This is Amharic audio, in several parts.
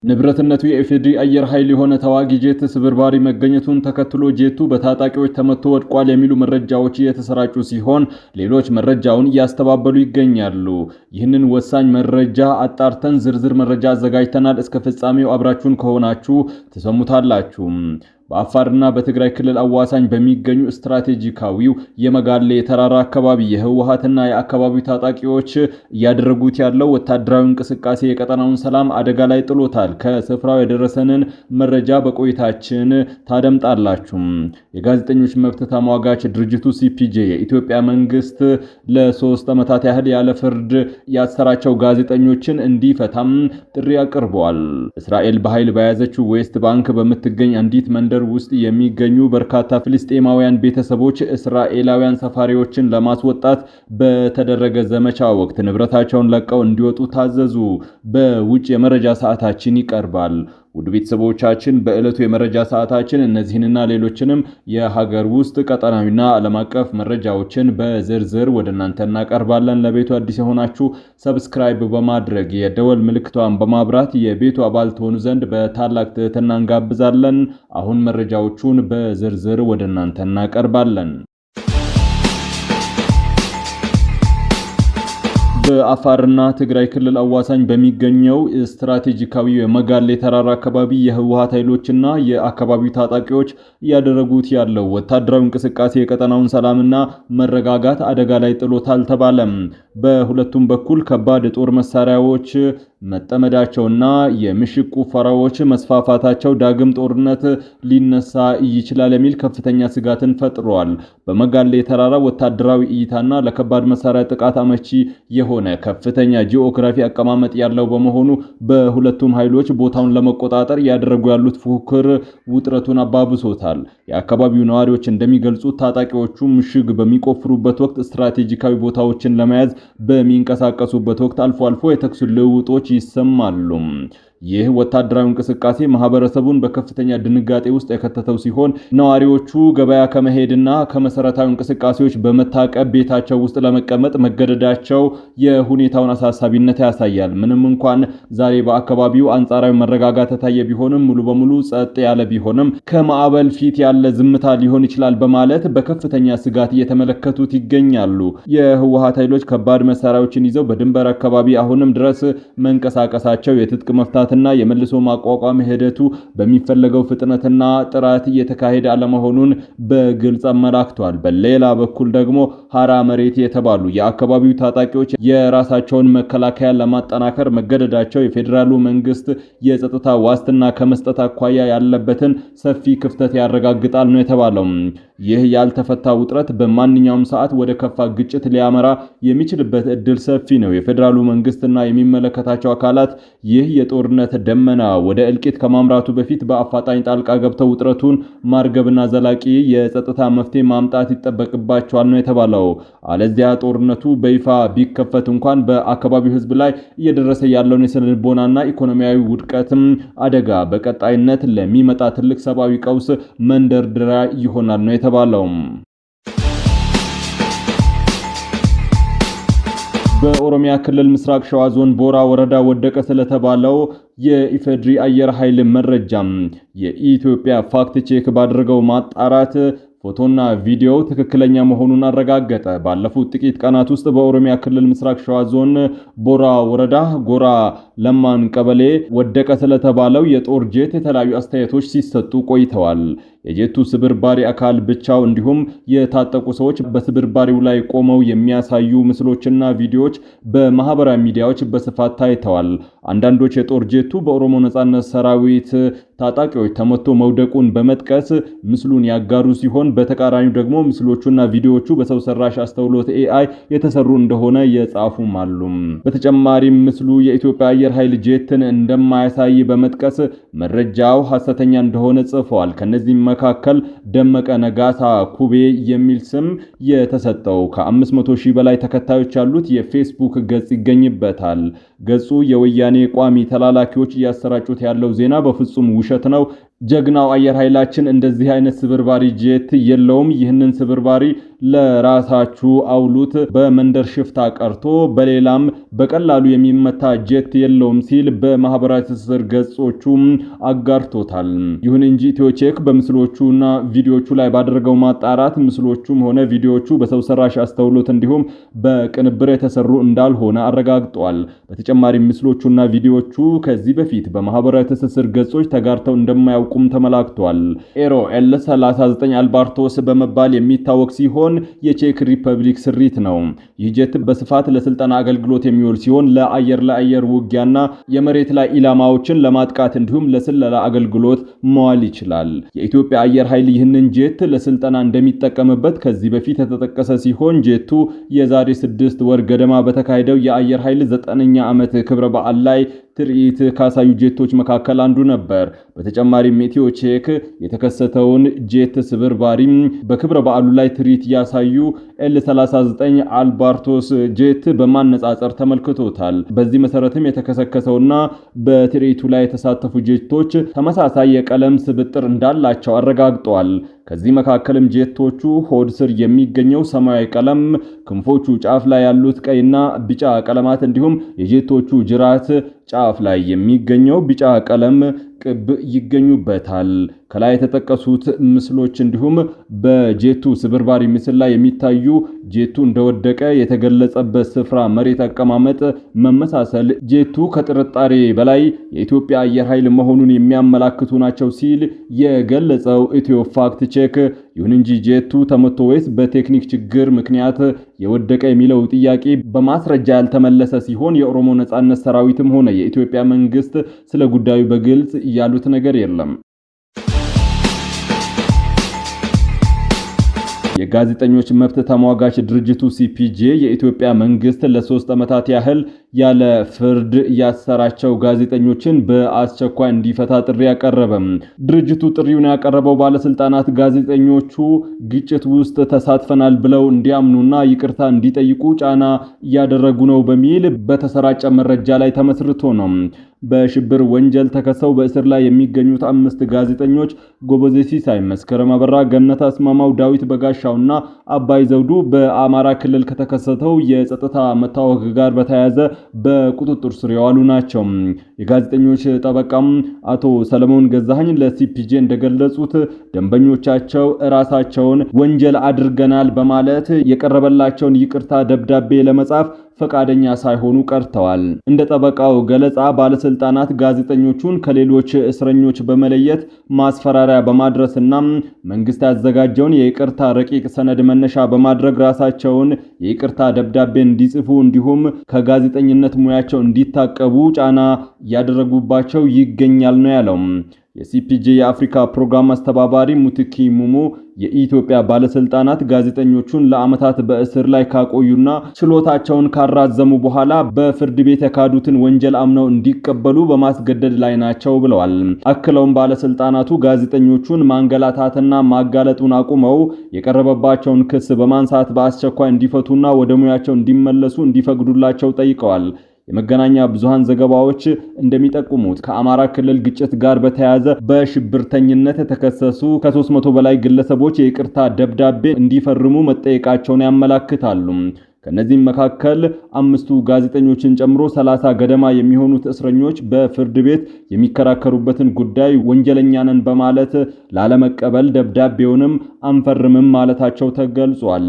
ንብረትነቱ የኢፌዴሪ አየር ኃይል የሆነ ተዋጊ ጄት ስብርባሪ መገኘቱን ተከትሎ ጄቱ በታጣቂዎች ተመቶ ወድቋል የሚሉ መረጃዎች እየተሰራጩ ሲሆን፣ ሌሎች መረጃውን እያስተባበሉ ይገኛሉ። ይህንን ወሳኝ መረጃ አጣርተን ዝርዝር መረጃ አዘጋጅተናል። እስከ ፍጻሜው አብራችሁን ከሆናችሁ ትሰሙታላችሁ። በአፋርና በትግራይ ክልል አዋሳኝ በሚገኙ ስትራቴጂካዊው የመጋሌ ተራራ አካባቢ የህወሓትና የአካባቢው ታጣቂዎች እያደረጉት ያለው ወታደራዊ እንቅስቃሴ የቀጠናውን ሰላም አደጋ ላይ ጥሎታል። ከስፍራው የደረሰንን መረጃ በቆይታችን ታደምጣላችሁ። የጋዜጠኞች መብት ተሟጋች ድርጅቱ ሲፒጄ የኢትዮጵያ መንግስት ለ3 ዓመታት ያህል ያለ ፍርድ ያሰራቸው ጋዜጠኞችን እንዲፈታም ጥሪ አቅርበዋል። እስራኤል በኃይል በያዘችው ዌስት ባንክ በምትገኝ አንዲት መንደር ውስጥ የሚገኙ በርካታ ፍልስጤማውያን ቤተሰቦች እስራኤላውያን ሰፋሪዎችን ለማስወጣት በተደረገ ዘመቻ ወቅት ንብረታቸውን ለቀው እንዲወጡ ታዘዙ። በውጭ የመረጃ ሰዓታችን ይቀርባል። ውድ ቤተሰቦቻችን፣ በዕለቱ የመረጃ ሰዓታችን እነዚህንና ሌሎችንም የሀገር ውስጥ፣ ቀጠናዊና ዓለም አቀፍ መረጃዎችን በዝርዝር ወደ እናንተ እናቀርባለን። ለቤቱ አዲስ የሆናችሁ subscribe በማድረግ፣ የደወል ምልክቷን በማብራት የቤቱ አባል ትሆኑ ዘንድ በታላቅ ትህትና እንጋብዛለን። አሁን መረጃዎቹን በዝርዝር ወደ እናንተ እናቀርባለን። በአፋርና ትግራይ ክልል አዋሳኝ በሚገኘው ስትራቴጂካዊ የመጋሌ ተራራ አካባቢ የህወሓት ኃይሎችና የአካባቢው ታጣቂዎች እያደረጉት ያለው ወታደራዊ እንቅስቃሴ የቀጠናውን ሰላምና መረጋጋት አደጋ ላይ ጥሎታል ተባለም። በሁለቱም በኩል ከባድ የጦር መሳሪያዎች መጠመዳቸውና የምሽግ ቁፈራዎች መስፋፋታቸው ዳግም ጦርነት ሊነሳ ይችላል የሚል ከፍተኛ ስጋትን ፈጥሯል። በመጋሌ ተራራ ወታደራዊ እይታና ለከባድ መሳሪያ ጥቃት አመቺ የሆነ ከፍተኛ ጂኦግራፊ አቀማመጥ ያለው በመሆኑ በሁለቱም ኃይሎች ቦታውን ለመቆጣጠር እያደረጉ ያሉት ፉክክር ውጥረቱን አባብሶታል። የአካባቢው ነዋሪዎች እንደሚገልጹት ታጣቂዎቹ ምሽግ በሚቆፍሩበት ወቅት፣ ስትራቴጂካዊ ቦታዎችን ለመያዝ በሚንቀሳቀሱበት ወቅት አልፎ አልፎ የተኩስ ልውውጦች ይሰማሉ። ይህ ወታደራዊ እንቅስቃሴ ማህበረሰቡን በከፍተኛ ድንጋጤ ውስጥ የከተተው ሲሆን፣ ነዋሪዎቹ ገበያ ከመሄድና ከመሰረታዊ እንቅስቃሴዎች በመታቀብ ቤታቸው ውስጥ ለመቀመጥ መገደዳቸው የሁኔታውን አሳሳቢነት ያሳያል። ምንም እንኳን ዛሬ በአካባቢው አንጻራዊ መረጋጋት የታየ ቢሆንም፣ ሙሉ በሙሉ ጸጥ ያለ ቢሆንም ከማዕበል ፊት ያለ ዝምታ ሊሆን ይችላል በማለት በከፍተኛ ስጋት እየተመለከቱት ይገኛሉ። የህወሓት ኃይሎች ከባድ መሳሪያዎችን ይዘው በድንበር አካባቢ አሁንም ድረስ መንቀሳቀሳቸው የትጥቅ መፍታትና የመልሶ ማቋቋም ሂደቱ በሚፈለገው ፍጥነትና ጥራት እየተካሄደ አለመሆኑን በግልጽ አመላክቷል። በሌላ በኩል ደግሞ ሀራ መሬት የተባሉ የአካባቢው ታጣቂዎች የራሳቸውን መከላከያ ለማጠናከር መገደዳቸው የፌዴራሉ መንግስት የጸጥታ ዋስትና ከመስጠት አኳያ ያለበትን ሰፊ ክፍተት ያረጋግጣል ነው የተባለው። ይህ ያልተፈታ ውጥረት በማንኛውም ሰዓት ወደ ከፋ ግጭት ሊያመራ የሚችልበት እድል ሰፊ ነው። የፌዴራሉ መንግስትና የሚመለከታቸው አካላት ይህ የጦርነት ደመና ወደ እልቂት ከማምራቱ በፊት በአፋጣኝ ጣልቃ ገብተው ውጥረቱን ማርገብና ዘላቂ የጸጥታ መፍትሄ ማምጣት ይጠበቅባቸዋል ነው የተባለው። አለዚያ ጦርነቱ በይፋ ቢከፈት እንኳን በአካባቢው ሕዝብ ላይ እየደረሰ ያለውን የስነልቦናና ኢኮኖሚያዊ ውድቀትም አደጋ በቀጣይነት ለሚመጣ ትልቅ ሰብአዊ ቀውስ መንደርደሪያ ይሆናል ነው የተባለው። በኦሮሚያ ክልል ምስራቅ ሸዋ ዞን ቦራ ወረዳ ወደቀ ስለተባለው የኢፌድሪ አየር ኃይል መረጃም የኢትዮጵያ ፋክት ቼክ ባደረገው ማጣራት ፎቶና ቪዲዮ ትክክለኛ መሆኑን አረጋገጠ። ባለፉት ጥቂት ቀናት ውስጥ በኦሮሚያ ክልል ምስራቅ ሸዋ ዞን ቦራ ወረዳ ጎራ ለማን ቀበሌ ወደቀ ስለተባለው የጦር ጄት የተለያዩ አስተያየቶች ሲሰጡ ቆይተዋል። የጄቱ ስብርባሪ አካል ብቻው እንዲሁም የታጠቁ ሰዎች በስብርባሪው ላይ ቆመው የሚያሳዩ ምስሎችና ቪዲዮዎች በማህበራዊ ሚዲያዎች በስፋት ታይተዋል። አንዳንዶች የጦር ጄቱ በኦሮሞ ነጻነት ሰራዊት ታጣቂዎች ተመቶ መውደቁን በመጥቀስ ምስሉን ያጋሩ ሲሆን፣ በተቃራኒው ደግሞ ምስሎቹና ቪዲዮዎቹ በሰው ሰራሽ አስተውሎት AI የተሰሩ እንደሆነ የጻፉም አሉ። በተጨማሪም ምስሉ የኢትዮጵያ አየር ኃይል ጄትን እንደማያሳይ በመጥቀስ መረጃው ሐሰተኛ እንደሆነ ጽፈዋል። ከነዚህም መካከል ደመቀ ነጋሳ ኩቤ የሚል ስም የተሰጠው ከ500 ሺህ በላይ ተከታዮች ያሉት የፌስቡክ ገጽ ይገኝበታል። ገጹ የወያኔ ቋሚ ተላላኪዎች እያሰራጩት ያለው ዜና በፍጹም ውሸት ነው። ጀግናው አየር ኃይላችን እንደዚህ አይነት ስብርባሪ ጄት የለውም። ይህንን ስብርባሪ ለራሳችሁ አውሉት። በመንደር ሽፍታ ቀርቶ በሌላም በቀላሉ የሚመታ ጄት የለውም ሲል በማህበራዊ ትስስር ገጾቹ አጋርቶታል። ይሁን እንጂ ኢትዮቼክ በምስሎቹና ቪዲዮቹ ላይ ባደረገው ማጣራት ምስሎቹም ሆነ ቪዲዮቹ በሰው ሰራሽ አስተውሎት እንዲሁም በቅንብር የተሰሩ እንዳልሆነ አረጋግጧል። በተጨማሪም ምስሎቹና ቪዲዮቹ ከዚህ በፊት በማህበራዊ ትስስር ገጾች ተጋርተው እንደማያውቁም ተመላክቷል። ኤሮ ኤል 39 አልባርቶስ በመባል የሚታወቅ ሲሆን የቼክ ሪፐብሊክ ስሪት ነው። ይህ ጄት በስፋት ለስልጠና አገልግሎት የሚውል ሲሆን ለአየር ለአየር ውጊያና የመሬት ላይ ኢላማዎችን ለማጥቃት እንዲሁም ለስለላ አገልግሎት መዋል ይችላል። የኢትዮጵያ አየር ኃይል ይህንን ጄት ለስልጠና እንደሚጠቀምበት ከዚህ በፊት የተጠቀሰ ሲሆን ጄቱ የዛሬ 6 ወር ገደማ በተካሄደው የአየር ኃይል 9ኛ ዓመት ክብረ በዓል ላይ ትርኢት ካሳዩ ጄቶች መካከል አንዱ ነበር። በተጨማሪም ኢትዮ ቼክ የተከሰተውን ጄት ስብርባሪም በክብረ በዓሉ ላይ ትርኢት ያሳዩ ኤል 39 አልባርቶስ ጄት በማነጻጸር ተመልክቶታል። በዚህ መሰረትም የተከሰከሰውና በትርኢቱ ላይ የተሳተፉ ጄቶች ተመሳሳይ የቀለም ስብጥር እንዳላቸው አረጋግጧል። ከዚህ መካከልም ጄቶቹ ሆድ ስር የሚገኘው ሰማያዊ ቀለም፣ ክንፎቹ ጫፍ ላይ ያሉት ቀይና ቢጫ ቀለማት እንዲሁም የጄቶቹ ጅራት ጫፍ ላይ የሚገኘው ቢጫ ቀለም ቅብ ይገኙበታል። ከላይ የተጠቀሱት ምስሎች እንዲሁም በጄቱ ስብርባሪ ምስል ላይ የሚታዩ ጄቱ እንደወደቀ የተገለጸበት ስፍራ መሬት አቀማመጥ መመሳሰል ጄቱ ከጥርጣሬ በላይ የኢትዮጵያ አየር ኃይል መሆኑን የሚያመላክቱ ናቸው ሲል የገለጸው ኢትዮ ፋክት ቼክ፣ ይሁን እንጂ ጄቱ ተመቶ ወይስ በቴክኒክ ችግር ምክንያት የወደቀ የሚለው ጥያቄ በማስረጃ ያልተመለሰ ሲሆን የኦሮሞ ነጻነት ሰራዊትም ሆነ የኢትዮጵያ መንግስት ስለ ጉዳዩ በግልጽ ያሉት ነገር የለም። የጋዜጠኞች መብት ተሟጋች ድርጅቱ ሲፒጄ የኢትዮጵያ መንግስት ለ3 ዓመታት ያህል ያለ ፍርድ ያሰራቸው ጋዜጠኞችን በአስቸኳይ እንዲፈታ ጥሪ አቀረበ። ድርጅቱ ጥሪውን ያቀረበው ባለስልጣናት ጋዜጠኞቹ ግጭት ውስጥ ተሳትፈናል ብለው እንዲያምኑና ይቅርታ እንዲጠይቁ ጫና እያደረጉ ነው በሚል በተሰራጨ መረጃ ላይ ተመስርቶ ነው። በሽብር ወንጀል ተከሰው በእስር ላይ የሚገኙት አምስት ጋዜጠኞች ጎበዜ ሲሳይ፣ መስከረም አበራ፣ ገነት አስማማው፣ ዳዊት በጋሻውና አባይ ዘውዱ በአማራ ክልል ከተከሰተው የጸጥታ መታወክ ጋር በተያያዘ በቁጥጥር ስር የዋሉ ናቸው። የጋዜጠኞች ጠበቃም አቶ ሰለሞን ገዛኸኝ ለሲፒጄ እንደገለጹት ደንበኞቻቸው እራሳቸውን ወንጀል አድርገናል በማለት የቀረበላቸውን ይቅርታ ደብዳቤ ለመጻፍ ፈቃደኛ ሳይሆኑ ቀርተዋል። እንደ ጠበቃው ገለጻ ባለስልጣናት ጋዜጠኞቹን ከሌሎች እስረኞች በመለየት ማስፈራሪያ በማድረስና መንግስት ያዘጋጀውን የይቅርታ ረቂቅ ሰነድ መነሻ በማድረግ ራሳቸውን የይቅርታ ደብዳቤ እንዲጽፉ እንዲሁም ከጋዜጠኝነት ሙያቸው እንዲታቀቡ ጫና እያደረጉባቸው ይገኛል ነው ያለው። የሲፒጄ የአፍሪካ ፕሮግራም አስተባባሪ ሙትኪ ሙሞ የኢትዮጵያ ባለስልጣናት ጋዜጠኞቹን ለዓመታት በእስር ላይ ካቆዩና ችሎታቸውን ካራዘሙ በኋላ በፍርድ ቤት የካዱትን ወንጀል አምነው እንዲቀበሉ በማስገደድ ላይ ናቸው ብለዋል። አክለውም ባለስልጣናቱ ጋዜጠኞቹን ማንገላታትና ማጋለጡን አቁመው የቀረበባቸውን ክስ በማንሳት በአስቸኳይ እንዲፈቱና ወደ ሙያቸው እንዲመለሱ እንዲፈቅዱላቸው ጠይቀዋል። የመገናኛ ብዙሃን ዘገባዎች እንደሚጠቁሙት ከአማራ ክልል ግጭት ጋር በተያያዘ በሽብርተኝነት የተከሰሱ ከ300 በላይ ግለሰቦች የይቅርታ ደብዳቤ እንዲፈርሙ መጠየቃቸውን ያመላክታሉ። ከነዚህም መካከል አምስቱ ጋዜጠኞችን ጨምሮ 30 ገደማ የሚሆኑት እስረኞች በፍርድ ቤት የሚከራከሩበትን ጉዳይ ወንጀለኛ ነን በማለት ላለመቀበል ደብዳቤውንም አንፈርምም ማለታቸው ተገልጿል።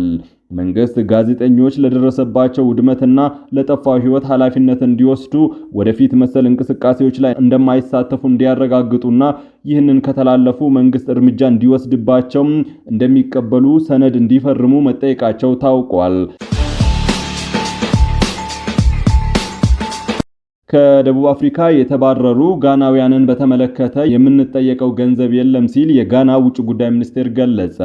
መንግስት ጋዜጠኞች ለደረሰባቸው ውድመትና ለጠፋው ሕይወት ኃላፊነት እንዲወስዱ፣ ወደፊት መሰል እንቅስቃሴዎች ላይ እንደማይሳተፉ እንዲያረጋግጡና ይህንን ከተላለፉ መንግስት እርምጃ እንዲወስድባቸው እንደሚቀበሉ ሰነድ እንዲፈርሙ መጠየቃቸው ታውቋል። ከደቡብ አፍሪካ የተባረሩ ጋናውያንን በተመለከተ የምንጠየቀው ገንዘብ የለም ሲል የጋና ውጭ ጉዳይ ሚኒስቴር ገለጸ።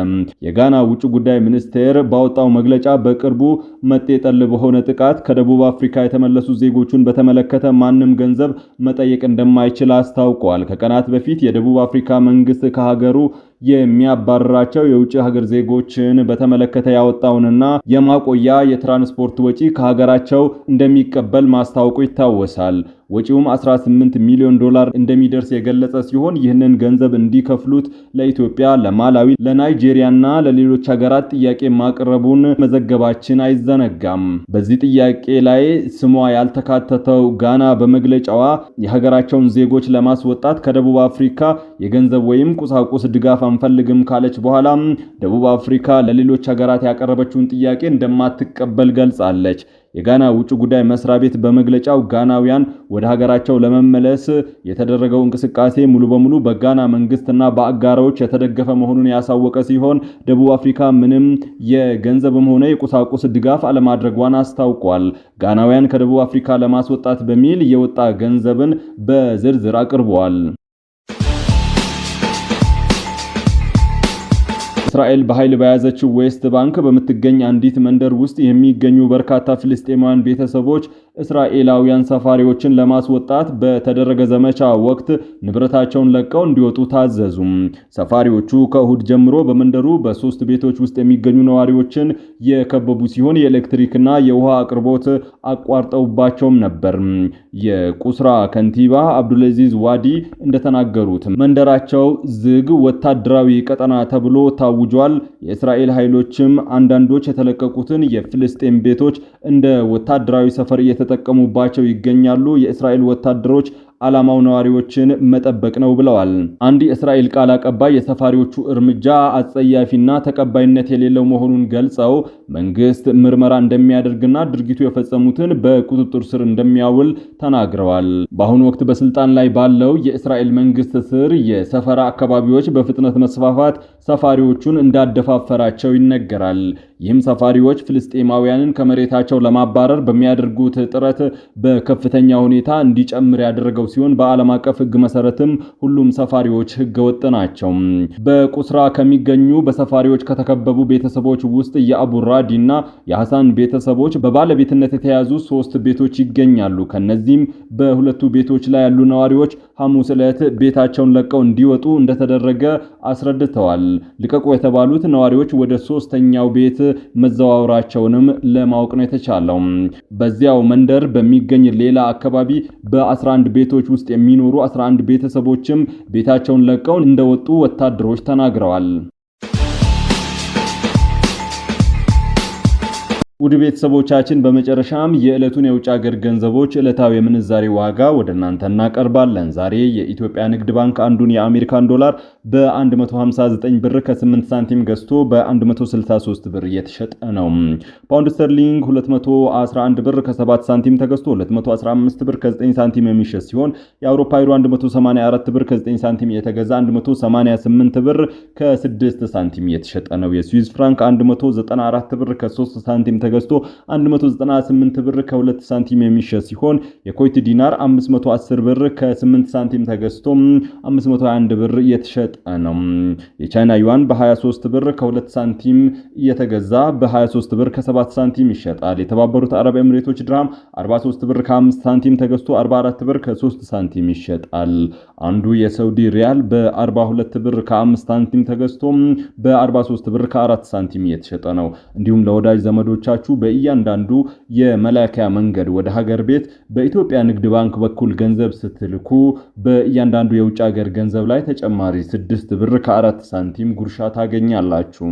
የጋና ውጭ ጉዳይ ሚኒስቴር ባወጣው መግለጫ በቅርቡ መጤ ጠል በሆነ ጥቃት ከደቡብ አፍሪካ የተመለሱ ዜጎቹን በተመለከተ ማንም ገንዘብ መጠየቅ እንደማይችል አስታውቋል። ከቀናት በፊት የደቡብ አፍሪካ መንግስት ከሀገሩ የሚያባርራቸው የውጭ ሀገር ዜጎችን በተመለከተ ያወጣውንና የማቆያ የትራንስፖርት ወጪ ከሀገራቸው እንደሚቀበል ማስታወቁ ይታወሳል። ወጪውም 18 ሚሊዮን ዶላር እንደሚደርስ የገለጸ ሲሆን ይህንን ገንዘብ እንዲከፍሉት ለኢትዮጵያ፣ ለማላዊ፣ ለናይጄሪያና ለሌሎች ሀገራት ጥያቄ ማቅረቡን መዘገባችን አይዘነጋም። በዚህ ጥያቄ ላይ ስሟ ያልተካተተው ጋና በመግለጫዋ የሀገራቸውን ዜጎች ለማስወጣት ከደቡብ አፍሪካ የገንዘብ ወይም ቁሳቁስ ድጋፍ አንፈልግም ካለች በኋላ ደቡብ አፍሪካ ለሌሎች ሀገራት ያቀረበችውን ጥያቄ እንደማትቀበል ገልጻለች። የጋና ውጭ ጉዳይ መስሪያ ቤት በመግለጫው ጋናውያን ወደ ሀገራቸው ለመመለስ የተደረገው እንቅስቃሴ ሙሉ በሙሉ በጋና መንግስትና በአጋሮች የተደገፈ መሆኑን ያሳወቀ ሲሆን ደቡብ አፍሪካ ምንም የገንዘብም ሆነ የቁሳቁስ ድጋፍ አለማድረጓን አስታውቋል። ጋናውያን ከደቡብ አፍሪካ ለማስወጣት በሚል የወጣ ገንዘብን በዝርዝር አቅርበዋል። እስራኤል በኃይል በያዘችው ዌስት ባንክ በምትገኝ አንዲት መንደር ውስጥ የሚገኙ በርካታ ፍልስጤማውያን ቤተሰቦች እስራኤላውያን ሰፋሪዎችን ለማስወጣት በተደረገ ዘመቻ ወቅት ንብረታቸውን ለቀው እንዲወጡ ታዘዙ። ሰፋሪዎቹ ከእሁድ ጀምሮ በመንደሩ በሶስት ቤቶች ውስጥ የሚገኙ ነዋሪዎችን የከበቡ ሲሆን የኤሌክትሪክና የውሃ አቅርቦት አቋርጠውባቸውም ነበር። የቁስራ ከንቲባ አብዱልአዚዝ ዋዲ እንደተናገሩት መንደራቸው ዝግ ወታደራዊ ቀጠና ተብሎ ታውጇል። የእስራኤል ኃይሎችም አንዳንዶች የተለቀቁትን የፍልስጤም ቤቶች እንደ ወታደራዊ ሰፈር እየተጠቀሙባቸው ይገኛሉ። የእስራኤል ወታደሮች ዓላማው ነዋሪዎችን መጠበቅ ነው ብለዋል። አንድ የእስራኤል ቃል አቀባይ የሰፋሪዎቹ እርምጃ አጸያፊና ተቀባይነት የሌለው መሆኑን ገልጸው መንግስት ምርመራ እንደሚያደርግና ድርጊቱ የፈጸሙትን በቁጥጥር ስር እንደሚያውል ተናግረዋል። በአሁኑ ወቅት በስልጣን ላይ ባለው የእስራኤል መንግስት ስር የሰፈራ አካባቢዎች በፍጥነት መስፋፋት ሰፋሪዎቹን እንዳደፋፈራቸው ይነገራል። ይህም ሰፋሪዎች ፍልስጤማውያንን ከመሬታቸው ለማባረር በሚያደርጉት ጥረት በከፍተኛ ሁኔታ እንዲጨምር ያደረገው ሲሆን በዓለም አቀፍ ሕግ መሰረትም ሁሉም ሰፋሪዎች ሕገወጥ ናቸው። በቁስራ ከሚገኙ በሰፋሪዎች ከተከበቡ ቤተሰቦች ውስጥ የአቡ ራዲ እና የሐሳን ቤተሰቦች በባለቤትነት የተያዙ ሶስት ቤቶች ይገኛሉ። ከነዚህም በሁለቱ ቤቶች ላይ ያሉ ነዋሪዎች ሐሙስ ዕለት ቤታቸውን ለቀው እንዲወጡ እንደተደረገ አስረድተዋል። ልቀቁ የተባሉት ነዋሪዎች ወደ ሶስተኛው ቤት መዘዋወራቸውንም ለማወቅ ነው የተቻለው። በዚያው መንደር በሚገኝ ሌላ አካባቢ በ11 ቤቶች ውስጥ የሚኖሩ 11 ቤተሰቦችም ቤታቸውን ለቀው እንደወጡ ወታደሮች ተናግረዋል። ውድ ቤተሰቦቻችን በመጨረሻም የዕለቱን የውጭ ሀገር ገንዘቦች ዕለታዊ የምንዛሬ ዋጋ ወደ እናንተ እናቀርባለን። ዛሬ የኢትዮጵያ ንግድ ባንክ አንዱን የአሜሪካን ዶላር በ159 ብር ከ8 ሳንቲም ገዝቶ በ163 ብር እየተሸጠ ነው። ፓውንድ ስተርሊንግ 211 ብር ከ7 ሳንቲም ተገዝቶ 215 ብር ከ9 ሳንቲም የሚሸጥ ሲሆን የአውሮፓ ዩሮ 184 ብር ከ9 ሳንቲም የተገዛ 188 ብር ከ6 ሳንቲም እየተሸጠ ነው። የስዊዝ ፍራንክ 194 ብር ከ3 ሳንቲም ተገዝቶ 198 ብር ከ2 ሳንቲም የሚሸጥ ሲሆን የኩዌት ዲናር 510 ብር ከ8 ሳንቲም ተገዝቶ 521 ብር እየተሸጠ ነው። የቻይና ዩዋን በ23 ብር ከ2 ሳንቲም እየተገዛ በ23 ብር ከ7 ሳንቲም ይሸጣል። የተባበሩት አረብ ኤምሬቶች ድርሃም 43 ብር ከ5 ሳንቲም ተገዝቶ 44 ብር ከ3 ሳንቲም ይሸጣል። አንዱ የሳውዲ ሪያል በ42 ብር ከ5 ሳንቲም ተገዝቶ በ43 ብር ከ4 ሳንቲም እየተሸጠ ነው። እንዲሁም ለወዳጅ ዘመዶቻችሁ በእያንዳንዱ የመላኪያ መንገድ ወደ ሀገር ቤት በኢትዮጵያ ንግድ ባንክ በኩል ገንዘብ ስትልኩ በእያንዳንዱ የውጭ ሀገር ገንዘብ ላይ ተጨማሪ 6 ብር ከ4 ሳንቲም ጉርሻ ታገኛላችሁ።